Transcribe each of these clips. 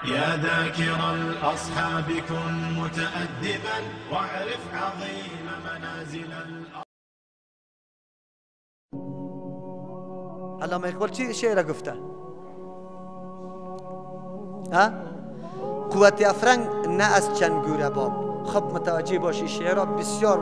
يا ذاكر الأصحاب كن متأدبا واعرف عظيم منازل. علامه اقبال چی شعر گفته؟ ها؟ قوت افرنگ نه از چنگوره باب. خب متوجه باشی شعرها بسیار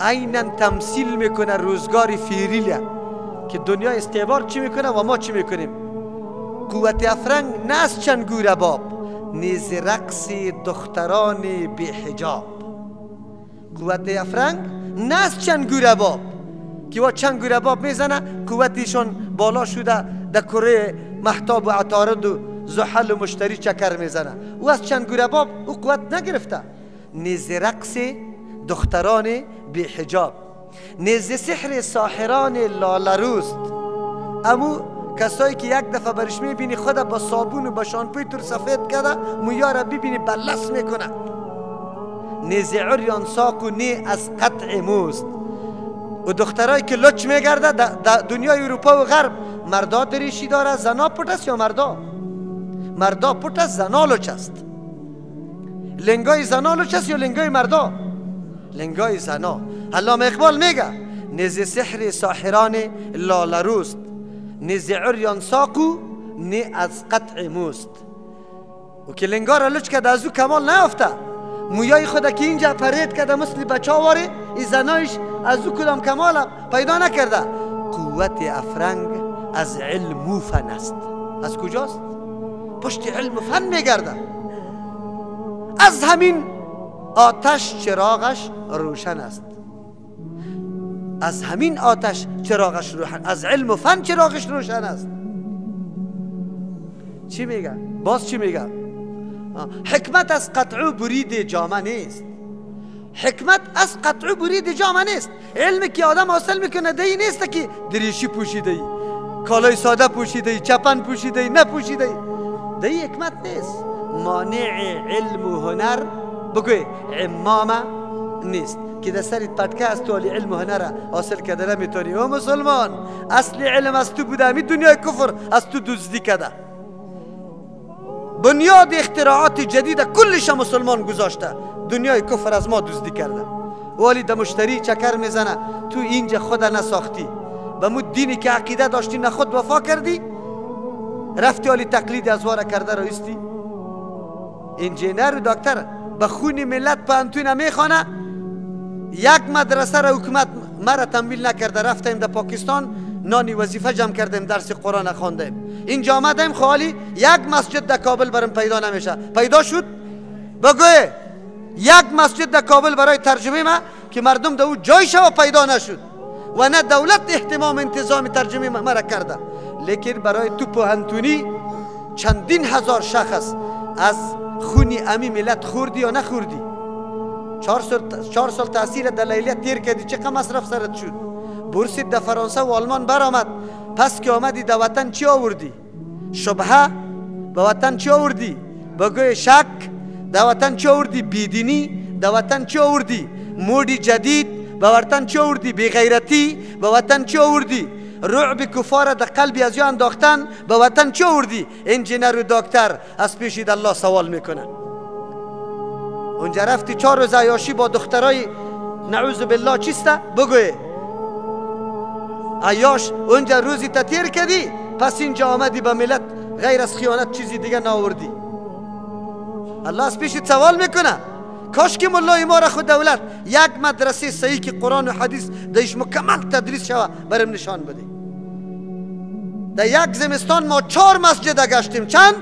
عینا تمثیل میکنه روزگار فیریله که دنیا استعمار چی میکنه و ما چی میکنیم. قوت افرنگ نه از چنگوره باب، نیز رقص دختران بی حجاب. قوت افرنگ نه از چنگوره باب که وا چنگوره باب میزنه قوتشون بالا شده در کره مهتاب و عطارد و زحل و مشتری چکر میزنه، او از چنگوره باب او قوت نگرفته. نیز رقص دختران بی حجاب، نیز سحر ساحران لالروست. امو کسایی که یک دفعه برش میبینی خود با صابون و با شامپوی تور سفید کرده مویا را ببینی بلس میکنه. نیز عریان ساق و نی از قطع موست. و دخترایی که لچ میگرده در دنیای اروپا و غرب، مردا دریشی داره، زنا پت است یا مردا؟ مردا پت است، زنا لچ است. لنگای زنا لچ است یا لنگای مردا؟ لنگای زنا. علامه اقبال میگه نیز سحر ساحران لالروست، نیز عریان ساقو نی از قطع موست. و که لنگا را لچ کرده از او کمال نیافته، مویای خود که اینجا پرید کرده مثل بچه واره، ای زنایش از او کدام کمال پیدا نکرده. قوت افرنگ از علم و فن است. از کجاست؟ پشت علم و فن میگرده. از همین آتش چراغش روشن است. از همین آتش چراغش روشن، از علم و فن چراغش روشن است. چی میگه؟ باز چی میگه؟ حکمت از قطع و برید جامه نیست. حکمت از قطع و برید جامه نیست. علمی که آدم حاصل میکنه دی نیست که دریشی پوشیده ای، کالای ساده پوشیده ای، چپن پوشیده ای، نپوشیده ای، دی حکمت نیست. مانع علم و هنر بگوی عمامه نیست که در سرت پتکه است تو علم و هنر حاصل کرده نمیتونی. او مسلمان اصل علم از تو بوده، همین دنیای کفر از تو دزدی کرده. بنیاد اختراعات جدید کلش مسلمان گذاشته، دنیای کفر از ما دزدی کرده. ولی در مشتری چکر میزنه، تو اینجا خود نساختی، به مو دینی که عقیده داشتی نه خود وفا کردی، رفتی حالی تقلید از واره کرده رایستی. انجینر و دکتر به خون ملت پانتون میخوانه، یک مدرسه را حکومت مرا تمویل نکرده، رفتیم در پاکستان نانی وظیفه جمع کردیم درس قرآن خواندیم، اینجا آمدیم خالی یک مسجد در کابل برام پیدا نمیشه. پیدا شد؟ بگوی یک مسجد در کابل برای ترجمه ما که مردم در او جای شو پیدا نشد و نه دولت اهتمام انتظام ترجمه مرا کرده. لیکن برای تو پوهنتونی چندین هزار شخص از خونی امی ملت خوردی یا نخوردی؟ 4 سال تحصیل در لیلیه تیر کردی، چقدر مصرف سرت شد؟ بورسیت در فرانسه و آلمان برآمد، پس که آمدی در وطن چی آوردی؟ شبهه به وطن چی آوردی؟ بگوی شک در وطن چی آوردی؟ بیدینی در وطن چی آوردی؟ مودی جدید به وطن چی آوردی؟ بیغیرتی به وطن چی آوردی؟ رعب کفار در قلبی از یا انداختن به وطن چی آوردی؟ انجینر و دکتر از پیشید الله سوال میکنه. اونجا رفتی 4 روز عیاشی با دخترای نعوذ بالله چیسته؟ بگوی عیاش اونجا روزی تطیر کردی، پس اینجا آمدی به ملت غیر از خیانت چیزی دیگه نآوردی. الله از پیشت سوال میکنه. کاش که ملای ما را خود دولت یک مدرسه صحیح که قرآن و حدیث دیش مکمل تدریس شوه برم نشان بده. در یک زمستان ما 4 مسجد گشتیم. چند؟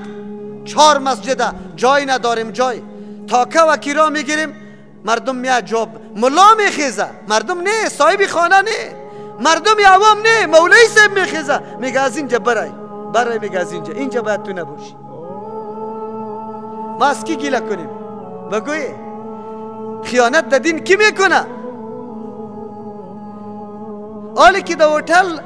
4 مسجد. جای نداریم، جای تاکه و کرا میگیریم، مردم میاد جواب ملا میخیزه، مردم نه، صاحب خانه نه، مردم عوام نه، مولوی صاحب میخیزه میگه از اینجا برای برای، میگه از اینجا، اینجا باید تو نباشی. ما از کی گیله کنیم؟ بگوی خیانت در دین کی میکنه؟ حالی که در هتل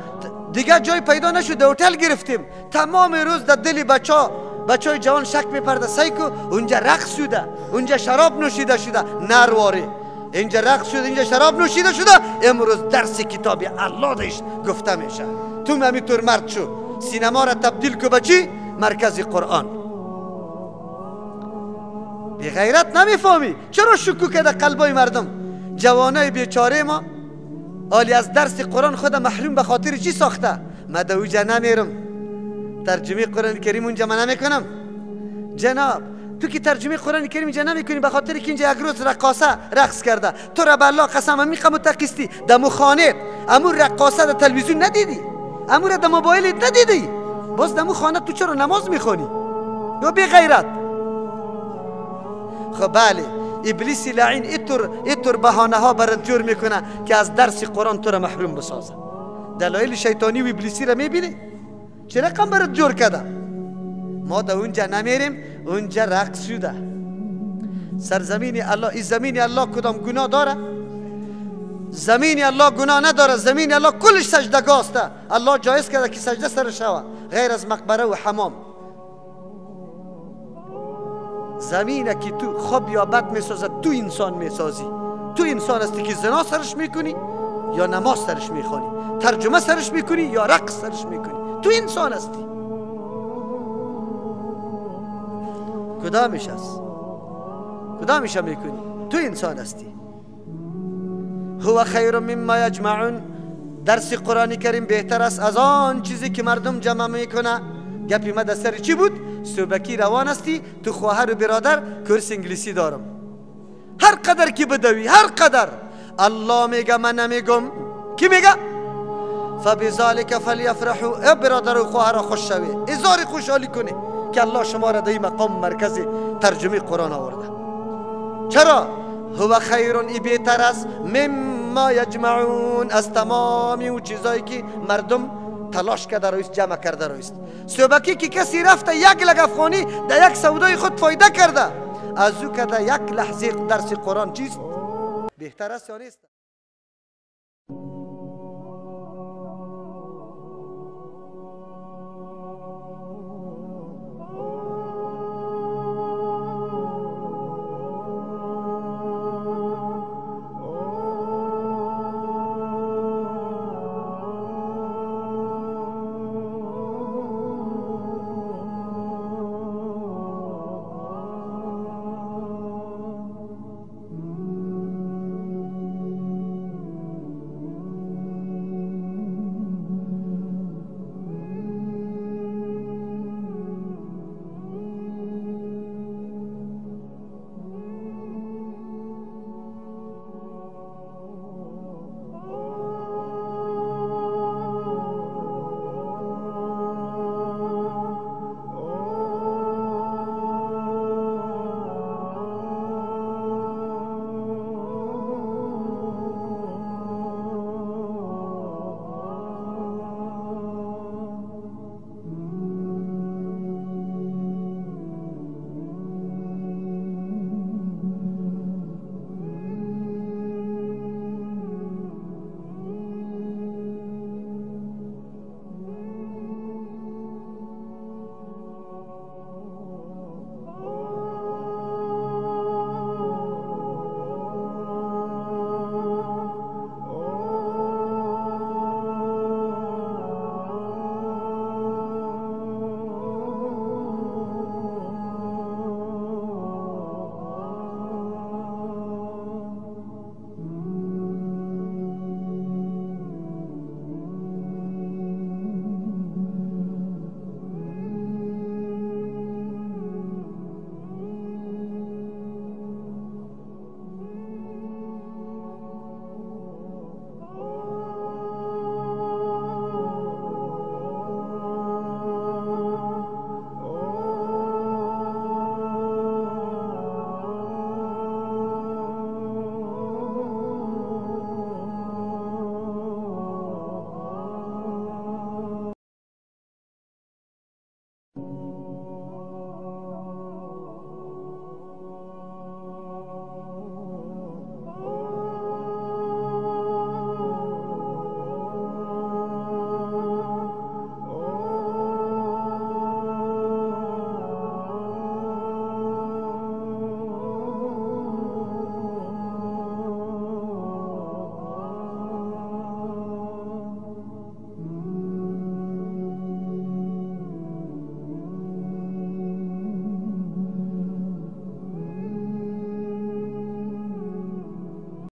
دیگه جای پیدا نشد، در هتل گرفتیم، تمام روز در دل بچه های جوان شک میپرده، سعی کو اونجا رقص شده، اونجا شراب نوشیده شده، نرواره اینجا رقص شده، اینجا شراب نوشیده شده. امروز درس کتاب الله دیش گفته میشه. تو همینطور مرد شو، سینما را تبدیل کو به چی؟ مرکز قرآن. بی غیرت نمیفهمی چرا شکوک در قلبای مردم. جوانای بیچاره ما آلی از درس قرآن خود محروم به خاطر چی ساخته؟ ما در اوجا نمیرم، ترجمه قرآن کریم اونجا من نمیکنم. جناب تو که ترجمه قرآن کریم اینجا نمیکنی به خاطر که اینجا یک روز رقاصه رقص کرده، تو را به الله قسم همی متقیستی دمو خانه امو رقاصه در تلویزیون ندیدی، امو را در موبایلت ندیدی، باز دمو خانه تو چرا نماز میخوانی؟ یا بی غیرت. خب بله، ابلیس لعین اینطور بهانه ها برات جور میکنه که از درس قرآن تو را محروم بسازه. دلایل شیطانی و ابلیسی را میبینی چه رقم برات جور کرده. ما در اونجا نمیریم، اونجا رقص شده. سرزمین الله، این زمین الله کدام گناه داره؟ زمین الله گناه نداره، زمین الله کلش سجدگاه است. الله جایز کرده که سجده سر شوه غیر از مقبره و حمام. زمینه که تو خوب یا بد میسازه تو انسان میسازی. تو انسان هستی که زنا سرش میکنی یا نماز سرش میخوانی، ترجمه سرش میکنی یا رقص سرش میکنی، تو انسان هستی. کدامش است؟ کدامش میکنی؟ تو انسان هستی. هو خیر مما یجمعون. درس قرآن کریم بهتر است از آن چیزی که مردم جمع میکنه. گپی ما در سر چی بود؟ صبحکی روان هستی تو خواهر و برادر کورس انگلیسی دارم. هر قدر که بدوی، هر قدر الله میگه من نمیگم، کی میگه؟ فبذلک فلیفرحوا. ای برادر و خواهر خوش شوی، ازار خوشحالی کنی که الله شما را در این مقام مرکز ترجمه قرآن آورده. چرا؟ هو خیر، ای بهتر است مما یجمعون، از تمامی او چیزایی که مردم تلاش کرده رویست، جمع کرده رویست. صبحکی که کسی رفته یک لگ افغانی در یک سودای خود فایده کرده، از او که در یک لحظه درس قرآن چیست؟ بهتر است یا نیست؟